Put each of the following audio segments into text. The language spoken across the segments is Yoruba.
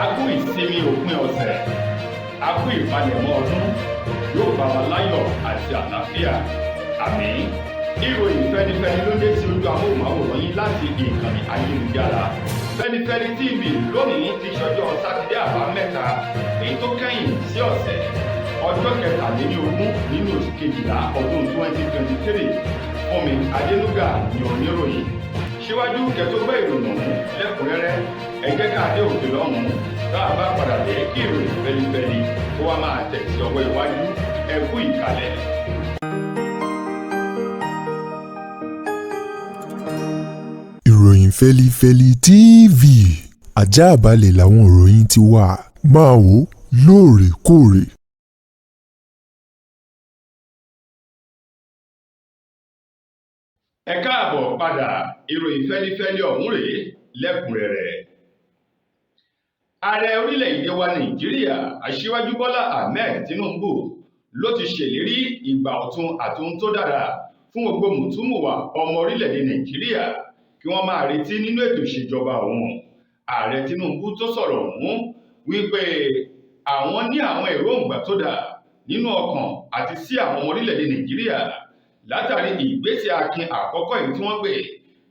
A kú ìsinmi òpin ọ̀sẹ̀, a kú ìpalẹ̀mọ́ ọdún, yóò bá wa láyọ̀ àti àlàáfíà, àmín. Ìròyìn fẹlifẹli ló dé sí ojú amóhùnmáwòrán yín láti ìkànnì ayélujára Fẹlifẹli TV. Lónìí ti ṣọjọ́ Sátidé Àbámẹ́ta èyí tó kẹ́yìn sí ọ̀sẹ̀, ọjọ́ 23 nínú oṣù kejìlá ọdún 2023. Fúnmi Adénúgà ní oníròyìn. Síwájú kẹtó gbọ́ ìròyìn ọ̀hún lẹ́kùnrẹ́rẹ́, ẹ jẹ́ ká dé òkè lọ́hùn-ún. Tá a bá padà dé, kí ìròyìn fẹlifẹli kó wá máa tẹ̀ sí ọwọ́ iwájú. Ẹ kú ìkàlẹ̀. Ìròyìn Fẹlifẹli TV, ajáàbalẹ̀ làwọn ìròyìn ti wà, máa wò lóòrèkóòrè. Ẹ káàbọ̀ padà. Ìròyìn fẹlifẹli ọ̀hún rèé lẹ́kùnrẹ́rẹ́. Ààrẹ orílẹ̀-èdè wa Nàìjíríà, Aṣíwájú Bọ́lá Ahmed Tinubu, ló ti ṣèlérí ìgbà ọ̀tun àti ohun tó dára fún gbogbo mùtúmùwà ọmọ orílẹ̀-èdè Nàìjíríà kí wọ́n máa retí nínú ètò ìṣèjọba òun. Ààrẹ Tinubu tó sọ̀rọ̀ ọ̀hún wípé àwọn ní àwọn èròǹgbà tó dáa nínú ọkàn àti sí àwọn ọmọ orílẹ̀-èdè Nàìjíríà látàrí ìgbésẹ̀ akin àkọ́kọ́ èyí tí wọ́n gbé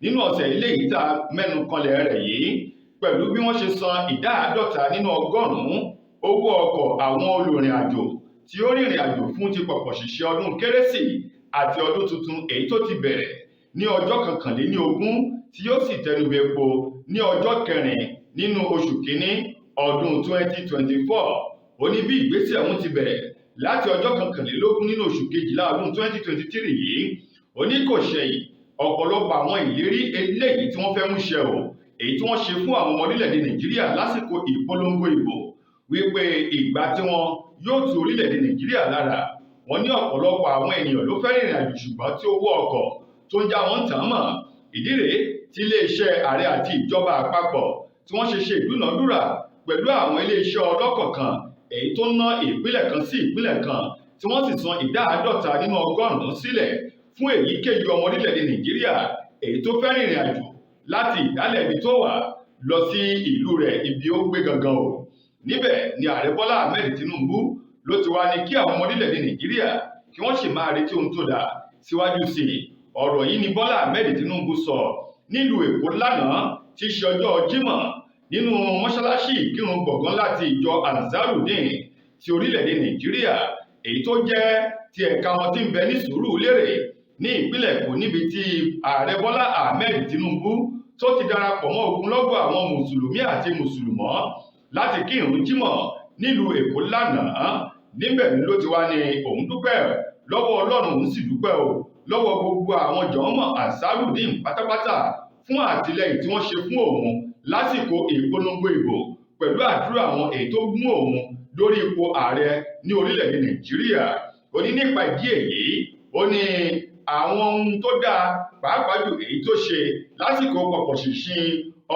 nínú ọ̀sẹ̀ ilé yìí tá a mẹ́nu kanlẹ̀ rẹ̀ yìí, pẹ̀lú bí wọ́n ṣe san ìdá 50 nínú ọgọ́rùn-ún owó ọkọ̀ àwọn olùrìn àjò tí ó rìnrìn àjò fún ti pọ̀pọ̀ ṣìṣẹ́ ọdún Kérésì àti ọdún tuntun èyí tó ti bẹ̀rẹ̀ ní ọjọ́ 21 tí yóò sì tẹnubẹ̀ epo ní ọjọ́ 4 nínú oṣù kínní ọdún 2024. Ó ní bí ìgbésẹ̀ ọ̀hún ti bẹ̀rẹ̀ láti ọjọ́ 21 nínú oṣù kejìlá ọdún 2023 yìí, ó ní kò ṣẹ̀yìn ọ̀pọ̀lọpọ̀ àwọn ìlérí eléyìí tí wọ́n fẹ́ mú ṣẹ o, èyí tí wọ́n ṣe fún àwọn ọmọ orílẹ̀-èdè Nàìjíríà lásìkò ìpolongo ìbò wípé ìgbà tí wọn yóò tu orílẹ̀-èdè Nàìjíríà lára. Wọ́n ní ọ̀pọ̀lọpọ̀ àwọn ènìyàn ló fẹ́ rìnrìn àjò, ṣùgbọ́n tí owó ọkọ̀ tó ń já wọn tàn mọ́. Ìdí rèé tí iléeṣẹ́ ààrẹ àti ìjọba àpapọ̀ tí wọ́n ṣe ṣe ìdúnàádúrà pẹ̀lú àwọn iléeṣẹ́ ọlọ́kọ̀ kan èyí tó ná ìpínlẹ̀ kan sí ìpínlẹ̀ kan, tí wọ́n sì san ìdá 50 nínú ọgọ́rùn-ún sílẹ̀ fún èyíkéyìí ọmọ orílẹ̀-èdè Nàìjíríà èyí tó fẹ́ rìnrìn àjò láti ìdálẹ̀ ibi tó wà lọ sí ìlú rẹ̀ ibi ó gbé gangan o. Níbẹ̀ ni ààrẹ Bọ́lá Ahmed Tinubu ló ti wá ní kí àwọn ọmọ orílẹ̀-èdè Nàìjíríà kí wọ́n sì máa retí ohun tó dáa síwájú sí i. Ọ̀rọ̀ yìí ni Bọ́lá Ahmed Tinubu sọ nílùú Èkó lánàá tí í ṣe ọjọ́ Jímọ̀ nínú mọ́ṣáláṣí ìkírun gbọ̀ngàn láti ìjọ Ansarudeen ti orílẹ̀-èdè Nàìjíríà èyí tó jẹ́ ti ẹ̀ka wọn tí ń bẹ ní Sùúrùlérè ní ìpínlẹ̀ Èkó, níbi tí ààrẹ Bọ́lá Ahmed Tinubu tó ti darapọ̀ mọ́ ogunlọ́gọ̀ àwọn mùsùlùmí àti mùsùlùmọ́ láti kí ìrun Jímọ̀ nílùú Èkó lánàá. Níbẹ̀ ló ti wá ní òun dúpẹ́ lọ́wọ́ Ọlọ́run, òun sì dúpẹ́ o lọ́wọ́ gbogbo àwọn jọ̀ọ́mọ̀ Ansarudeen pátápátá fún àtìlẹ́yìn tí wọ́n ṣe fún òun lásìkò ìpolongo ìbò pẹ̀lú àdúrà àwọn èyí tó gún òun lórí ipò ààrẹ ní orílẹ̀-èdè Nàìjíríà. Ó ní nípa ìdí èyí, ó ní àwọn ohun tó dáa pàápàá jù èyí tó ṣe lásìkò pọ̀pọ̀ ṣìnṣìn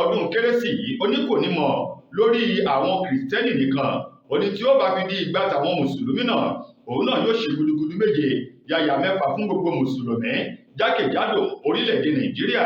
ọdún Kérésì yìí, ó ní kò ní mọ̀ lórí àwọn Kìrìsìtẹ́nì nìkan. Ó ní tí ó bá fi di ìgbà tàwọn mùsùlùmí náà, òun náà yóò ṣe gudugudu méje yàyà mẹ́fà fún gbogbo mùsùlùmí jákèjádò orílẹ̀-èdè Nàìjíríà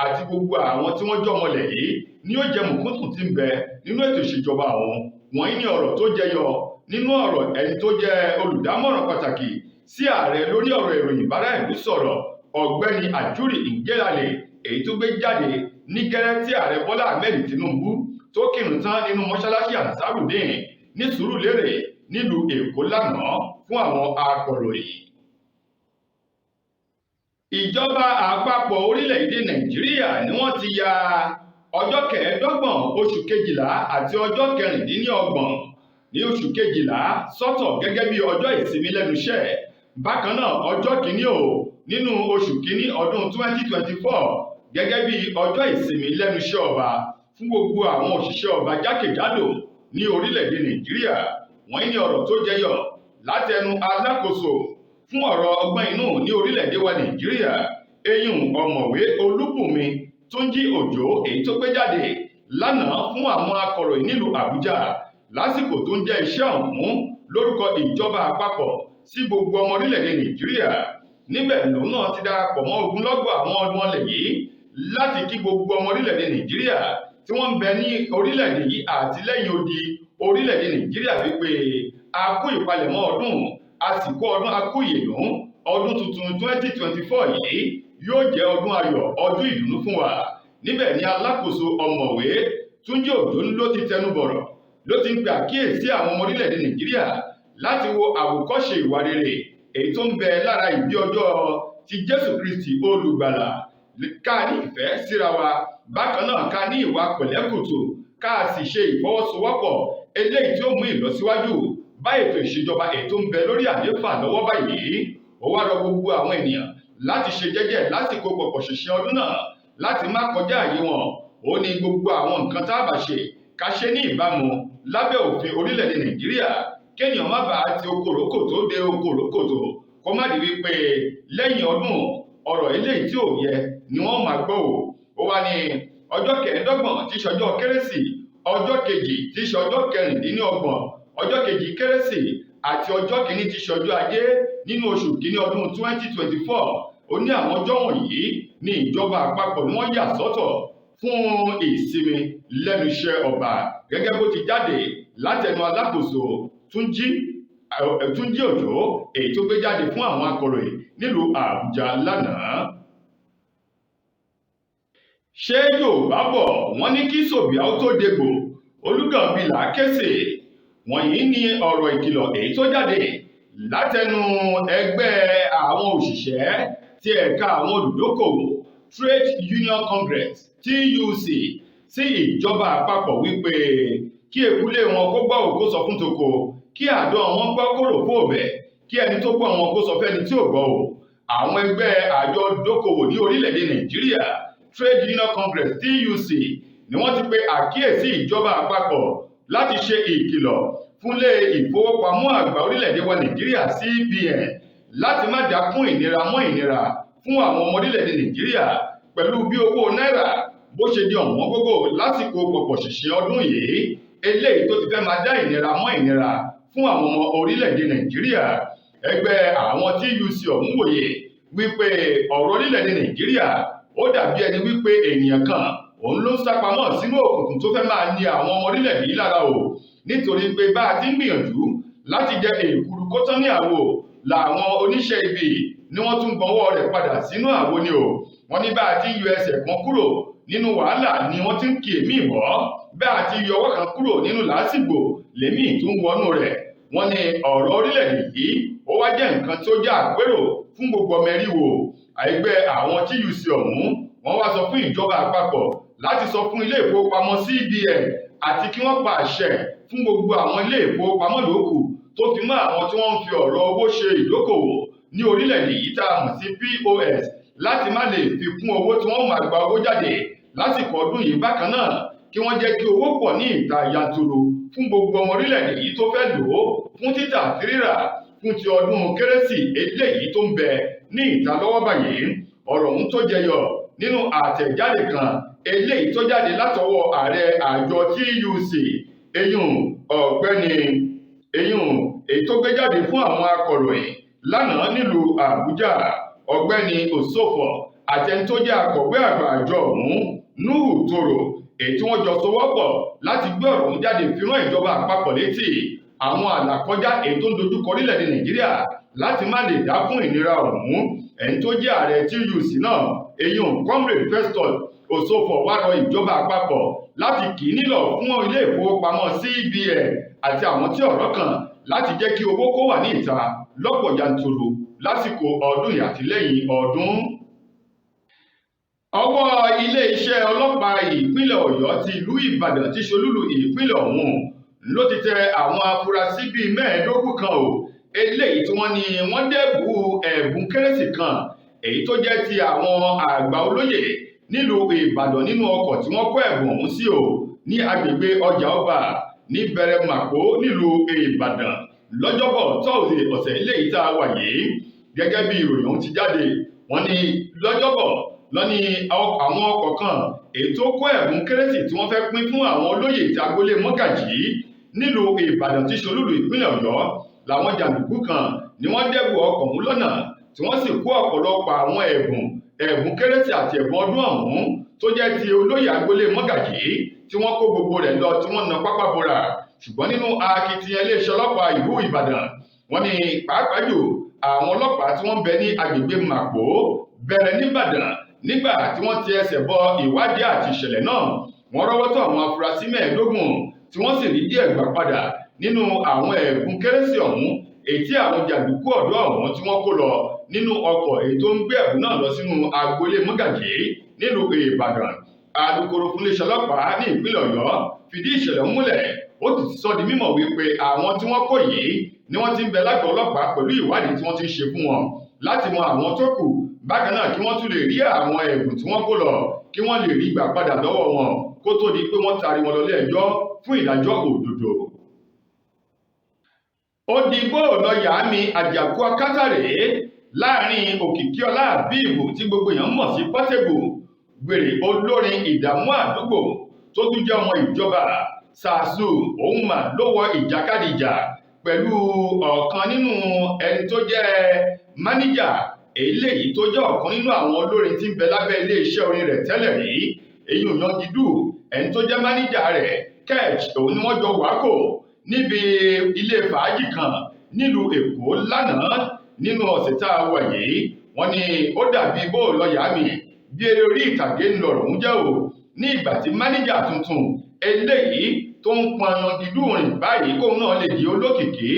àti gbogbo àwọn tí wọ́n jọmọlẹ̀ yìí ní ó jẹ mùkúntùn tí ń bẹ nínú ètò ìṣèjọba òun. Wọ̀nyí ní ọ̀rọ̀ tó jẹyọ nínú ọ̀rọ̀ ẹni tó jẹ́ olùdámọ̀ràn pàtàkì sí ààrẹ lórí ọ̀rọ̀ ìròyìn bára ìlú sọ̀rọ̀, ọ̀gbẹ́ni Àjúrì Ngelale, èyí tó gbé jáde ní gẹ́rẹ́ tí ààrẹ Bọ́lá Ahmed Tinubu tó kírun tán nínú mọ́ṣáláṣí Ansarudeen ní Sùúrùlérè nílùú Èkó lánàá fún àwọn akọ̀ròyìn. Ìjọba àpapọ̀ orílẹ̀-èdè Nàìjíríà ni wọ́n ti ya ọjọ́ 25 oṣù kejìlá àti ọjọ́ 26 ní oṣù kejìlá sọ́tọ̀ gẹ́gẹ́ bí ọjọ́ ìsinmi lẹ́nu iṣẹ́. Bákan náà, ọjọ́ 1 o nínú oṣù kínní ọdún 2024 gẹ́gẹ́ bí ọjọ́ ìsinmi lẹ́nu iṣẹ́ ọba fún gbogbo àwọn òṣìṣẹ́ ọba jákèjádò ní orílẹ̀-èdè Nàìjíríà. Wọ́n ní ọ̀rọ̀ tó jẹyọ látẹnu alákòóso fún ọ̀rọ̀ ọgbọ́n inú ní orílẹ̀-èdè wa Nàìjíríà, eyín ọ̀mọ̀wé Olúbùnmi Túnjí Òjó, èyí tó gbé jáde lánàá fún àwọn akọ̀ròyìn nílùú Àbújá lásìkò tó ń jẹ́ iṣẹ́ ọ̀hún lórúkọ ìjọba àpapọ̀ sí gbogbo ọmọ orílẹ̀-èdè Nàìjíríà. Níbẹ̀ lòun náà ti darapọ̀ mọ́ ogunlọ́gọ̀ àwọn ọmọ ilẹ̀ yìí láti kí gbogbo ọmọ orílẹ̀-èdè Nàìjíríà tí wọ́n ń bẹ ní orílẹ̀-èdè yìí àti lẹ́yìn odi orílẹ̀-èdè Nàìjíríà wípé a kú ìpalẹ̀mọ́ ọdún, àsìkò ọdún, a kú ìyèdún ọdún tuntun 2024 yìí yóò jẹ́ ọdún ayọ̀, ọdún ìdùnnú fún wa. Níbẹ̀ ni alákòóso ọ̀mọ̀wé Túnjí Òjó ló ti tẹnu bọ̀rọ̀, ló ti ń pe àkíyèsí àwọn ọmọ orílẹ̀-èdè Nàìjíríà láti wo àwòkọ́ṣe ìwà rere èyí tó ń bẹ lára ìbí ọjọ́ ti Jésù Kristi olùgbàlà. Ká ní ìfẹ́ síra wa, bákan náà ká ní ìwà pẹ̀lẹ́kùtù, ká sì ṣe ìfọwọ́sowọ́pọ̀ eléyìí tí ó mú ìlọsíwájú bá ètò ìṣèjọba èyí tó ń bẹ lórí àlééfà lọ́wọ́ báyìí. Ó wá rọ gbogbo àwọn ènìyàn láti ṣe jẹ́jẹ́ lásìkò pọ̀pọ̀ ṣìnṣìn ọdún náà, láti má kọjá àyè wọn. Ó ní gbogbo àwọn nǹkan tá a bá ṣe, ká ṣe ní ìbámu lábẹ́ òfin orílẹ̀-èdè Nàìjíríà, kéèyàn má bàa ti okòrókòtò dé okòrókòtò, kó má di wípé lẹ́yìn ọdún ọ̀rọ̀ eléyìí tí ò yẹ ni wọ́n máa gbọ́ ò. Ó wá ní ọjọ́ 25 tí í ṣe ọjọ́ kérésì, ọjọ́ 2 tí í ṣe ọjọ́ 26, ọjọ́ 2 kérésì àti ọjọ́ 1 tí í ṣe ọjọ́ ajé nínú oṣù kìíní ọdún 2024. Ó ní àwọn ọjọ́ wọ̀nyí ní ìjọba àpapọ̀ ni wọ́n yà sọ́tọ̀ fún ìsinmi lẹ́nu iṣẹ́ ọba, gẹ́gẹ́ bó ti jáde látẹnu alákòóso Túnjí Òjó èyí tó gbé jáde fún àwọn akọ̀ròyìn nílùú Àbújá lánàá. Ṣé Yorùbá bọ̀ wọ́n ní kí Sòbíà ó tó dégbò, Olúgànbìlà kése. Wọ̀nyí ni ọ̀rọ̀ ìkìlọ̀ èyí tó jáde látẹnu ẹgbẹ́ àwọn òṣìṣẹ́ ti ẹ̀ka àwọn olùdókòwò Trade Union Congress TUC sí ìjọba àpapọ̀ wípé kí ekulé wọn kó gbọ́ òkó sọ fún toko, kí àdó wọn gbọ́ kóró fún òbẹ̀, kí ẹni tó gbọ́ wọn kó sọ fẹ́ni tí ò gbọ́ o. Àwọn ẹgbẹ́ àjọ dókòwò ní orílẹ̀-èdè Nàìjíríà Trade Union Congress TUC ni wọ́n ti pe àkíyèsí ìjọba àpapọ̀ láti ṣe ìkìlọ̀ fúnlé ìfowópamọ́ àgbà orílẹ̀-èdè wa Nàìjíríà CBN láti má dákún ìnira mọ́ ìnira fún àwọn ọmọ orílẹ̀-èdè Nàìjíríà pẹ̀lú bí owó náírà bó ṣe di ọ̀wọ́n gógó lásìkò pọ̀pọ̀ ṣìnṣìn ọdún yìí, eléyìí tó ti fẹ́ máa dá ìnira mọ́ ìnira fún àwọn ọmọ orílẹ̀-èdè Nàìjíríà. Ẹgbẹ́ àwọn TUC ọ̀hún wòye wípé ọ̀rọ̀ orílẹ̀-èdè Nàìjíríà ó dàbí ẹni wípé ènìyàn kan òun ló ń sápamọ́ sínú òkùnkùn tó fẹ́ máa ní àwọn ọmọ orílẹ̀-èdè yìí lára o, nítorí pé bá a ti ń gbìyànjú láti jẹ èkuru kó tán ní àwo làwọn oníṣẹ́ ibi ni wọ́n tún gbọ́wọ́ rẹ̀ padà sínú àwo ni o. Wọ́n ní bá a ti yọ ẹsẹ̀ kan kúrò nínú wàhálà ni wọ́n ti ń kì èmí bọ́, bá a ti yọ ọwọ́ kan kúrò nínú làásìgbò lèmi tún wọnú rẹ̀. Wọ́n ní ọ̀rọ̀ orílẹ̀-èdè yìí ó wá jẹ́ nǹkan tí ó jẹ́ àpérò fún gbogbo ọmọ ẹ̀ríwò. Ẹgbẹ́ àwọn TUC ọ̀hún wọ́n wá sọ fún ìjọba àpapọ̀ láti sọ fún ilé ìfowópamọ́ CBN àti kí wọ́n pa àṣẹ fún gbogbo àwọn ilé ìfowópamọ́ yòókù tó fi mọ́ àwọn tí wọ́n ń fi ọ̀rọ̀ owó ṣe ìdókòwò ní orílẹ̀-èdè yìí tá a mọ̀ sí POS láti má lè fi kún owó tí wọ́n máa gba owó jáde lásìkò ọdún yìí. Bákan náà kí wọ́n jẹ́ kí owó pọ̀ ní ìta yanturu fún gbogbo ọmọ orílẹ̀-èdè yìí tó fẹ́ lò ó fún títà àti rírà fún ti ọdún kérésì eléyìí tó ń bẹ ní ìta lọ́wọ́ báyìí. Ọ̀rọ̀ ọ̀hún tó jẹyọ nínú àtẹ̀jáde kan eléyìí tó jáde látọwọ́ ààrẹ àjọ TUC eyín ọ̀gbẹ́ni eyín èyí tó gbé jáde fún àwọn akọ̀ròyìn lánàá nílùú Àbújá, ọ̀gbẹ́ni Òsófò àti ẹni tó jẹ́ akọ̀wé àgbà àjọ ọ̀hún Nuhu Toro, èyí tí wọ́n jọ sowọ́pọ̀ láti gbé ọ̀rọ̀ ọ̀hún jáde fi rán ìjọba àpapọ̀ létí àwọn àlàkọjá èyí tó ń dojúkọ orílẹ̀-èdè Nàìjíríà láti má lè dákún ìnira ọ̀hún. Ẹni tó jẹ́ ààrẹ TUC náà eyín Comrade Festus Òsófò wá rọ ìjọba àpapọ̀ láti kì í nílọ̀ fún ilé ìfowópamọ́ CBN àti àwọn tí ọ̀rọ̀ kàn láti jẹ́ kí owó kó wà ní ìta lọ́pọ̀ yanturu lásìkò ọdún yìí àti lẹ́yìn ọdún. Ọwọ́ ilé-iṣẹ́ ọlọ́pàá ìpínlẹ̀ Ọ̀yọ́ ti ìlú Ìbàdàn tí ṣolúlu ìpínlẹ̀ ọ̀hún ló ti tẹ àwọn afurasí bíi 25 kan o, eléyìí tí wọ́n ní wọ́n dẹ́bù ẹ̀bùn kérésì kan èyí tó jẹ́ ti àwọn àgbà olóyè nílùú Ìbàdàn nínú ọkọ̀ tí wọ́n kó ẹ̀bùn ọ̀hún sí o ní agbègbè ọjà ọba ní Bẹ̀rẹ̀màpó nílùú Ìbàdàn lọ́jọ́bọ̀ tọ́sídẹ̀ẹ́ ọ̀sẹ̀ eléyìí tá a wà yìí. Gẹ́gẹ́ bí ìròyìn ọ̀hún ti jáde, wọ́n ní lọ́jọ́bọ̀ lọ́ní àwọn ọkọ̀ kan èyí tó kó ẹ̀bùn kérésì tí wọ́n fẹ́ pín fún àwọn olóyè ti agboolé Mọ́gàjí nílùú Ìbàdàn tí ṣolúlu ìpínlẹ̀ Ọ̀yọ́ làwọn jàǹdùkú kan ni wọ́n dẹ́bù ọkọ̀ ọ̀hún lọ́nà tí wọ́n sì kó ọ̀pọ̀lọpọ̀ àwọn ẹ̀bùn Ẹ̀bùn kérésì àti ẹ̀bùn ọdún ọ̀hún tó jẹ́ ti olóyè agboolé mọ́gàjí tí wọ́n kó gbogbo rẹ̀ lọ tí wọ́n na pápá bora. Ṣùgbọ́n nínú akitiyan iléeṣẹ́ ọlọ́pàá ìlú Ìbàdàn, wọ́n ní pàápàá jù àwọn ọlọ́pàá tí wọ́n ń bẹ ní agbègbè Màpó bẹ̀rẹ̀ nìbàdàn nígbà tí wọ́n ti ẹsẹ̀ bọ ìwádìí àti ìṣẹ̀lẹ̀ náà, wọ́n rọ́wọ́ tó àwọn afurasí 25 tí wọ́n sì rí díẹ̀ gbà padà nínú àwọn ẹ̀bùn kérésì ọ̀hún, èyí tí àwọn jàǹdùkú ọ̀dọ́ ọ̀hún tí wọ́n kó lọ nínú ọkọ̀ èyí tó ń gbé ẹ̀bùn náà lọ sínú agboolé mọ́gàjí nílùú Ìbàdàn. Alukoro fún iléeṣẹ́ ọlọ́pàá ní ìpínlẹ̀ Ọ̀yọ́ fìdí ìṣẹ̀lẹ̀ múlẹ̀, ó ti sọ di mímọ̀ wípé àwọn tí wọ́n kó yìí ni wọ́n ti ń bẹ lágọ̀ọ́ ọlọ́pàá pẹ̀lú ìwádìí tí wọ́n ti ń ṣe fún wọn láti mọ àwọn tó kù. Bákan náà kí wọ́n tún lè rí àwọn ẹ̀bùn tí wọ́n kó lọ kí wọ́n lè rí gbà padà lọ́wọ́ wọn kó tó di pé wọ́n taari wọn lọ ilé ẹjọ́ fún ìdájọ́ òdodo. Ó di bóòlọ yàámi àjàkú akátàrè láàrin Òkìkíọlá Àbíìbù tí gbogbo èèyàn mọ̀ sí Portable, gbèrè olórin ìdààmú àdúgbò tó tún jẹ́ ọmọ ìjọba Sàásù, òun mà ló wọ ìjàkadì ìjà pẹ̀lú ọ̀kan nínú ẹni tó jẹ́ máníjà eléyìí tó jẹ́ ọ̀kan nínú àwọn olórin tí ń bẹ lábẹ́ iléeṣẹ́ orin rẹ̀ tẹ́lẹ̀ rí, èyí ò Yangidu. Ẹni tó jẹ́ máníjà rẹ̀ Ketch, òun ni wọ́n jọ wákò níbi ilé fàájì kan nílùú Èkó lánàá nínú ọ̀sẹ̀ tá a wà yìí. Wọ́n ní ó dàbí bóòlọ yàámi bí eré orí ìtàgé ń lọ̀rọ̀ ń jẹ́ o, ní ìgbà tí máníjà tuntun eléyìí tó ń pọn Yangidu rìn báyìí kóun náà lè di olókìkí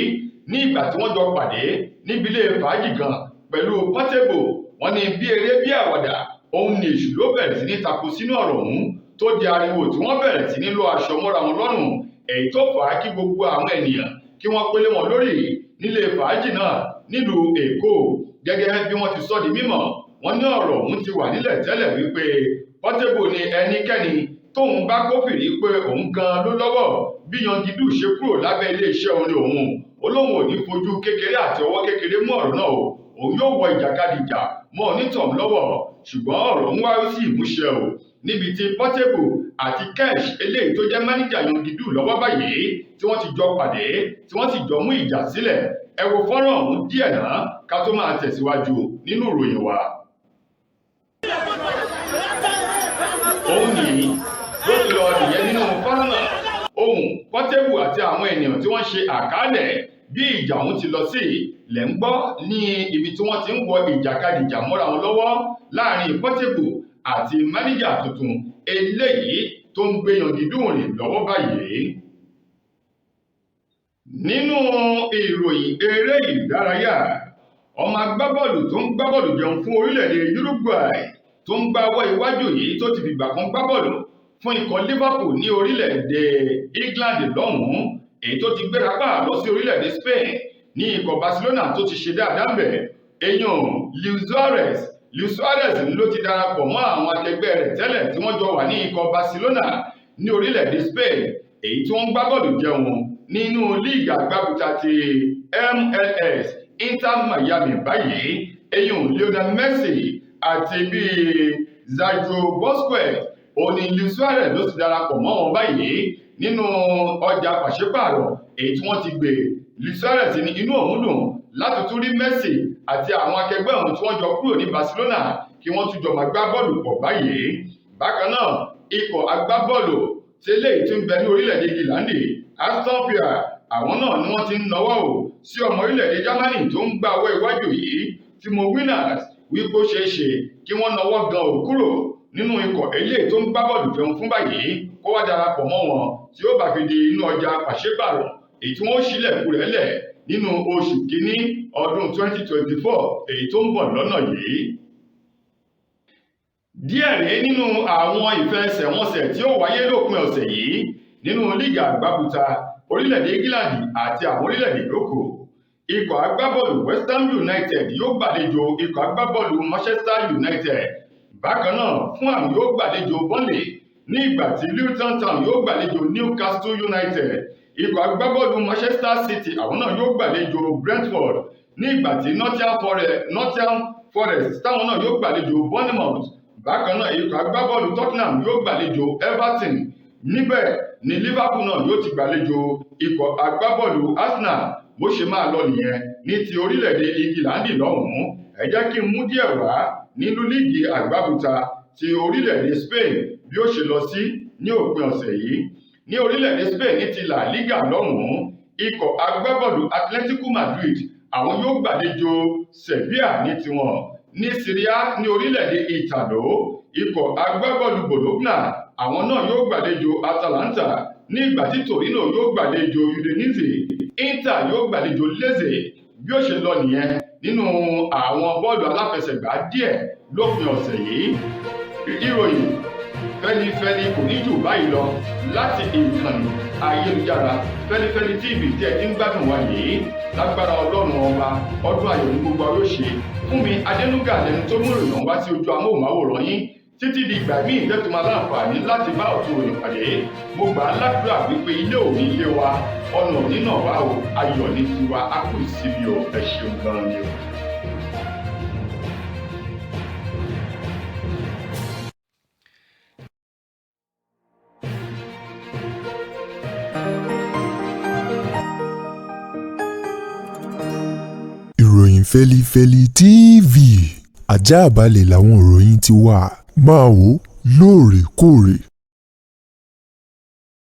ní ìgbà tí wọ́n jọ pàdé níbi ilé fàájì kan pẹ̀lú Portable. Wọ́n ní bí eré bí àwàdà òun ní èṣù ló bẹ̀rẹ̀ sí ní tako sínú ọ̀rọ̀ ọ̀hún tó di ariwo tí wọ́n bẹ̀rẹ̀ sí ní lọ aṣọ mọ́ra wọn lọ́rùn, èyí tó fà á kí gbogbo àwọn ènìyàn kí wọ́n pélé wọn lórí nílé fàájì náà nílùú Èkó. Gẹ́gẹ́ bí wọ́n ti sọ di mímọ̀, wọ́n ní ọ̀rọ̀ ọ̀hún ti wà nílẹ̀ tẹ́lẹ̀ wípé Portable ní ẹnikẹ́ni tóun bá kófìrí pé òun gan ló lọ́wọ́ bí Yangidu ṣe kúrò lábẹ́ iléeṣẹ́ orin òun, olóhùn ò ní fojú kékeré àti ọwọ́ kékeré mú ọ̀rọ̀ náà o, òun yóò wọ ìjàkadì ìjà mọ́ onítọ̀hún lọ́wọ́. Ṣùgbọ́n ọ̀rọ̀ ń wá sí ìmúṣẹ o, níbi tí Portable àti Ketch eléyìí tó jẹ́ máníjà Yangidu lọ́wọ́ báyìí tí wọ́n ti jọ pàdé tí wọ́n sì jọ mú ìjà sílẹ̀. Ẹ wo fọ́nrán ọ̀hún díẹ̀ náà ká tó máa tẹ̀síwájú nínú ìròyìn wa. Òun nìyí ló ti lọ nìyẹn nínú fọ́nrán náà, ohùn Portable àti àwọn ènìyàn tí wọ́n ṣe àkálẹ̀ bí ìjà ọ̀hún ti lọ sí lẹ̀ ń gbọ́ ní ibi tí wọ́n ti ń wọ ìjàkadì ìjà mọ́ra wọn lọ́wọ́ láàrin Portable àti máníjà tuntun eléyìí tó ń gbé Yangidu rìn lọ́wọ́ báyìí. Nínú ìròyìn eré ìdárayá, ọmọ agbábọ́ọ̀lù tó ń gbábọ́ọ̀lù jẹun fún orílẹ̀-èdè Uruguay tó ń gbá ọwọ́ iwájú yìí tó ti fìgbà kan gbábọ́ọ̀lù fún ikọ̀ Liverpool ní orílẹ̀-èdè England lọ́hùn-ún, èyí tó ti gbéra pa lọ sí orílẹ̀-èdè Spain ní ikọ̀ Barcelona tó ti ṣe dáadáa bẹ̀, èèyàn Luis Suarez. Luis Suarez ló ti darapọ̀ mọ́ àwọn akẹgbẹ́ rẹ̀ tẹ́lẹ̀ tí wọ́n jọ wà ní ikọ̀ Barcelona ní orílẹ̀-èdè Spain, èyí tí wọ́n ń gbá bọ́ọ̀lù jẹun nínú líìgì àgbàbùtà ti MLS Inter Miami báyìí. Èèyàn Lionel Messi àti bíi Sergio Busquets, òun ni Luis Suarez ló ti darapọ̀ mọ́ wọn báyìí nínú ọjà pàṣípààrọ̀ èyí tí wọ́n ti gbé. Luis Suarez ní inú òun dùn láti tún rí Messi àti àwọn akẹgbẹ́ òun tí wọ́n jọ kúrò ní Barcelona kí wọ́n tún jọ máa gbá bọ́ọ̀lù pọ̀ báyìí. Bákan náà ikọ̀ agbábọ́ọ̀lù tí eléyìí tún bẹ ní orílẹ̀-èdè Gíláńdì Aston Villa, àwọn náà ni wọ́n ti ń nawọ́ o sí ọmọ orílẹ̀-èdè Germany tó ń gbá ọwọ́ iwájú yìí Timo Werner wípé ó ṣeé ṣe kí wọ́n nawọ́ gan ò kúrò nínú ikọ̀ eléyìí tó ń gbá bọ́ọ̀lù jẹun fún báyìí kó wá darapọ̀ mọ́ wọn tí ó bá fi di inú ọjà pàṣípààrọ̀ èyí tí wọ́n ṣílẹ̀kùn rẹ̀ lẹ̀ nínú oṣù kínní ọdún 2024 èyí tó ń bọ̀ lọ́nà yìí. Díẹ̀ rèé nínú àwọn ìfẹsẹ̀wọnsẹ̀ tí ó wáyé lópin ọ̀sẹ̀ yìí nínú líìgì àgbábùtà orílẹ̀-èdè England àti àwọn orílẹ̀-èdè yòókù. Ikọ̀ agbábọ́ọ̀lù West Ham United yóò gbàlejò ikọ̀ agbábọ́ọ̀lù Manchester United. Bákan náà Fulham yóò gbàlejò Burnley ní ìgbà tí Luton Town yóò gbàlejò Newcastle United. Ikọ̀ agbábọ́ọ̀lù Manchester City àwọn náà yóò gbàlejò Brentford ní ìgbà tí Nottingham Forest táwọn náà yóò gbàlejò Bournemouth. Bákan náà ikọ̀ agbábọ́ọ̀lù Tottenham yóò gbàlejò Everton. Níbẹ̀ ni Liverpool náà yóò ti gbàlejò ikọ̀ agbábọ́ọ̀lù Arsenal. Bó ṣe máa lọ nìyẹn ní ti orílẹ̀-èdè Ingilandi lọ́hùn-ún. Ẹ jẹ́ kí n mú díẹ̀ wá Nínú líìgì àgbábùta ti orílẹ̀-èdè Spain bí ó ṣe lọ sí ní òpin ọ̀sẹ̀ yìí ní orílẹ̀-èdè Spain ní ti La Liga lọ́hùn-ún, ikọ̀ agbábọ́ọ̀lù Atletico Madrid àwọn yóò gbàlejò Sevilla ní tiwọn. Ní Serie A ní orílẹ̀-èdè Italo, ikọ̀ agbábọ́ọ̀lù Bologna àwọn náà yóò gbàlejò Atalanta, ní ìgbà tí Torino yóò gbàlejò Udinese, Inter yóò gbàlejò Lecce. Bí ó ṣe lọ nìyẹn nínú àwọn bọ́ọ̀lù aláfẹsẹ̀gbá díẹ̀ lópin ọ̀sẹ̀ yìí. Ìròyìn Fẹ́lifẹ́li kò ní jù báyìí lọ láti ìkànnì ayélujára Fẹ́lifẹ́li TV tí ẹ ti ń gbádùn wa yìí. Lágbára Ọlọ́run Ọba, ọdún ayọ̀ ní gbogbo ayọ̀ ṣe fún mi. Adénúgà lẹni tó mú ìròyìn wá sí ojú amóhùnmáwòrán yín títí di ìgbà míì tẹ́tù máa láǹfààní láti bá ọ̀tun ròyìn pàdé. Mo gbà á ládùúrà wípé ilé òní ilé wa, ọ̀nà òní náà wá o, ayọ̀ ní tiwa, á kù síbi o. Ẹ ṣeun gan-an ni o. Ìròyìn Fẹ́lifẹ́li TV, àjààbálẹ̀ làwọn ìròyìn ti wà. Máa wò lóòrèkóòrè.